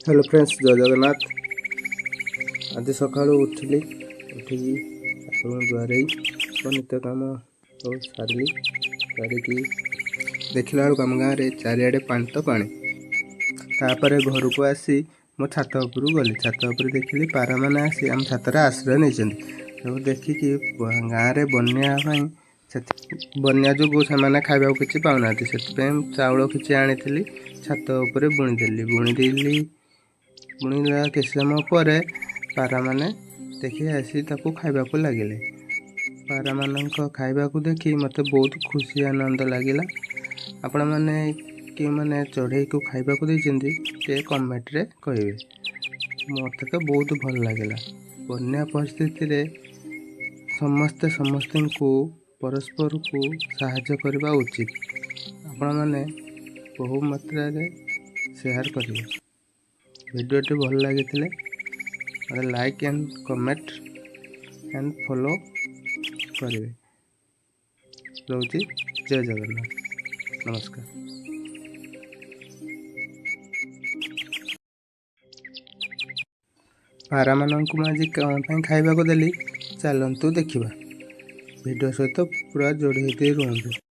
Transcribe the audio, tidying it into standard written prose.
Hello friends, ଜୟ ଜଗନ୍ନାଥ। ଆଜି ସକାଳୁ ଉଠିଲି, ଉଠିକି ଠାକୁରଙ୍କୁ ଜୁହାର ହେଇ ମୋ ନିତ୍ୟ କାମ ସବୁ ସାରିଲି। ସାରିକି ଦେଖିଲା ବେଳକୁ ଆମ ଗାଁରେ ଚାରିଆଡ଼େ ପାଣି ତ ପାଣି। ତାପରେ ଘରକୁ ଆସି ମୋ ଛାତ ଉପରକୁ ଗଲି। ଛାତ ଉପରେ ଦେଖିଲି ପାରାମାନେ ଆସି ଆମ ଛାତରେ ଆଶ୍ରୟ ନେଇଛନ୍ତି। ସବୁ ଦେଖିକି ଗାଁରେ ବନ୍ୟା ପାଇଁ, ବନ୍ୟା ଯୋଗୁଁ ସେମାନେ ଖାଇବାକୁ କିଛି ପାଉନାହାନ୍ତି। ସେଥିପାଇଁ ଚାଉଳ କିଛି ଆଣିଥିଲି, ଛାତ ଉପରେ ବୁଣିଦେଲି। ବୁଣିଦେଲି, ବୁଣିଲା କିଛି ସମୟ ପରେ ପାରାମାନେ ଦେଖି ଆସି ତାକୁ ଖାଇବାକୁ ଲାଗିଲେ। ପାରାମାନଙ୍କ ଖାଇବାକୁ ଦେଖି ମୋତେ ବହୁତ ଖୁସି ଆନନ୍ଦ ଲାଗିଲା। ଆପଣମାନେ କେଉଁମାନେ ଚଢ଼େଇକୁ ଖାଇବାକୁ ଦେଇଛନ୍ତି, ସେ କମେଣ୍ଟରେ କହିବେ। ମୋତେ ତ ବହୁତ ଭଲ ଲାଗିଲା। ବନ୍ୟା ପରିସ୍ଥିତିରେ ସମସ୍ତେ ସମସ୍ତଙ୍କୁ ପରସ୍ପରକୁ ସାହାଯ୍ୟ କରିବା ଉଚିତ। ଆପଣମାନେ ବହୁ ମାତ୍ରାରେ ସେୟାର କରିବେ। ଭିଡ଼ିଓଟି ଭଲ ଲାଗିଥିଲେ ମୋତେ like and comment and follow କରିବେ। ରହୁଛି, ଜୟ ଜଗନ୍ନାଥ, ନମସ୍କାର। ପାରାମାନଙ୍କୁ ମୁଁ ଆଜି କ'ଣ ପାଇଁ ଖାଇବାକୁ ଦେଲି, ଚାଲନ୍ତୁ ଦେଖିବା। ଭିଡ଼ିଓ ସହିତ ପୁରା ଯୋଡ଼ି ହେଇକି ରୁହନ୍ତୁ।